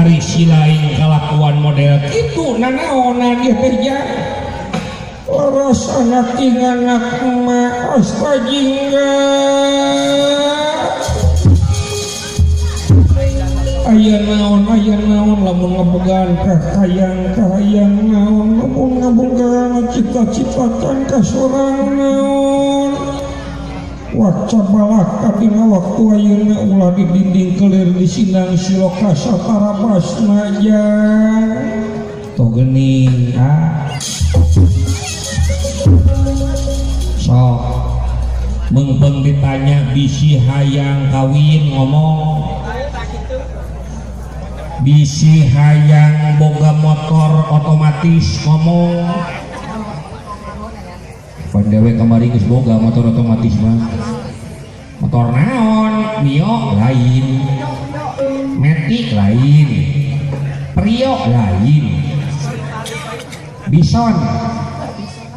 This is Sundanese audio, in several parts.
Ari si lain kalakuan model kitu nanaonan ieu teh jang. Leres anak ting anak emak astajingga. Aya naon lamun ngabogaan kahayang kahayang naon lamun ngabogaan cita-cita can kasorang naon. Waca balaka dina waktu ayeuna ulah di dinding kelir di sindang siloka satarabasna jang. Tuh geuning ah. Sok meungpeung ditanya bisi hayang kawin ngomong, bisi hayang boga motor otomatis ngomong. Pan dewe kamari geus boga motor otomatis mah. Motor naon? Mio lain, Matic lain, Prio lain, Bison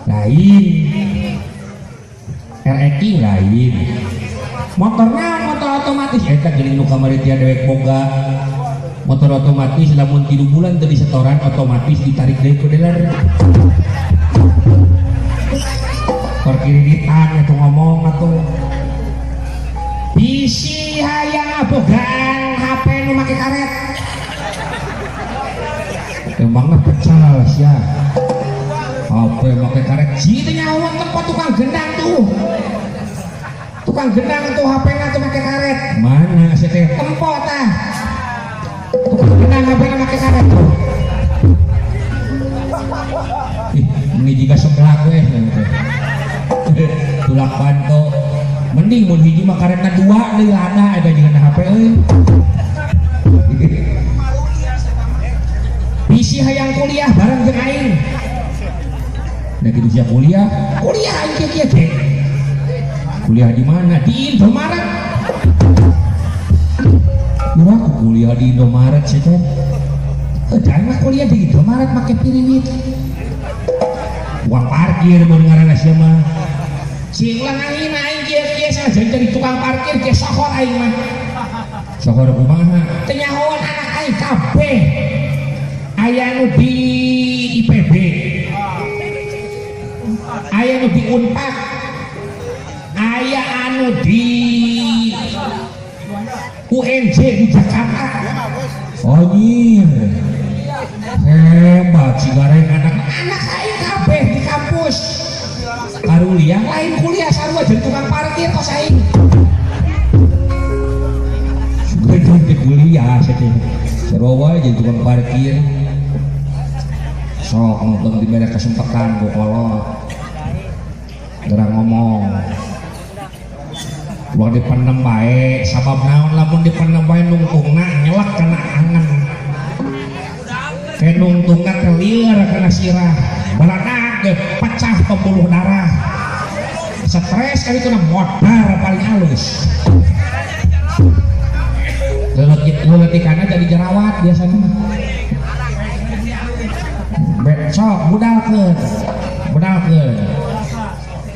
lain, RX lain. Motor naon motor otomatis eta geuning nu kamari tia dewek boga motor otomatis lamun 3 bulan teu disetoran otomatis ditarik deui ku dealer. Perkiritan atuh ngomong atuh. Bisi hayang abogaan HP nu make karet. Emangna pecah sia. HP make karet ji teh nyawa tempat tukang gendang tuh. Tukang gendang tuh HP-na tuh make karet. Mana sia teh tempo tah. Tukang gendang HP-na make karet tuh. Ih, ini jika sebelah gue gitu. Tulak banto. Mending mun hiji mah karetna 2 deui lada eta jeung HP euy. Bisi hayang kuliah bareng jeung aing. Nah gitu sia kuliah, kuliah aing kieu kieu teh. Kuliah di mana? Di Indomaret. Wah, aku kuliah di Indomaret sih teh. Jangan mah kuliah di Indomaret make piriwit. Uang parkir mun ngaranna sia mah. Sing ulah ngahina aing kieu kieu saja jadi tukang parkir kieu sohor aing mah. Sohor kumaha? Teu nyahoan anak aing kabeh. Aya nu di IPB. Aya nu di Unpad. Aya anu di UNJ di Jakarta. Anjir. Hebat si gareng anak anak aing kabeh di kampus. Karuliah lain kuliah sarua jadi tukang parkir kos aing. Gede teh kuliah sia teh. Sarua wae jadi tukang parkir. Sok nonton dibere kesempatan ku kolot. Gerang ngomong. Ulah dipendem bae, sabab naon lamun dipendem bae nungtungna nyelak kana angen. Ke nungtungna teh lieur kana sirah. Baladak ge pecah pembuluh darah. Stres kali itu modar paling halus. Leuletikana jadi jerawat biasanya. Besok budalkeun. Budalkeun.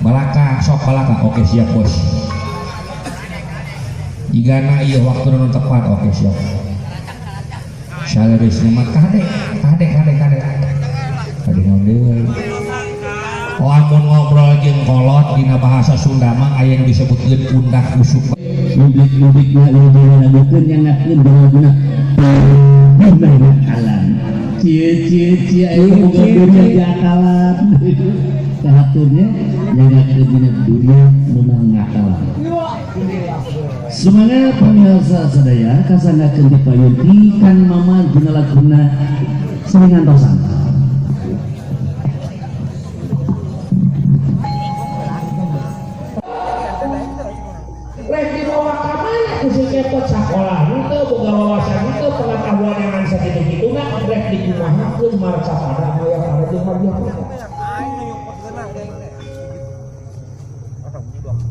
Balaka sok balaka. Oke siap bos. Jigana ieu waktu nu tepat oke siap. Salarisna mah kade kade kade kade. Kade naon deui. Lamun ngobrol jeung kolot dina bahasa Sunda mah aya nu disebutkeun undak usuk. Publik-publikna ieu lagukeun nyangakeun jawabna. Dina akalan. Cie cie cie aya boga dunia di akalan. Kahaturnya nyangakeun dina dunia meunang ngakalan. Semangat pemirsa sadaya kasanggakeun di payun ti Kang Maman dina laguna seni ngantosan. Rek dibawa ka mana ku si Cepot sakola henteu boga wawasan henteu pengetahuan yang ngan sakitu-kituna rek dikumahakeun marca pada maya pada jeung maya.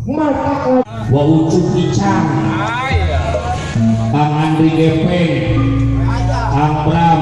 Mata wa ucup icang Kang Andri Gepeng, Kang Bray,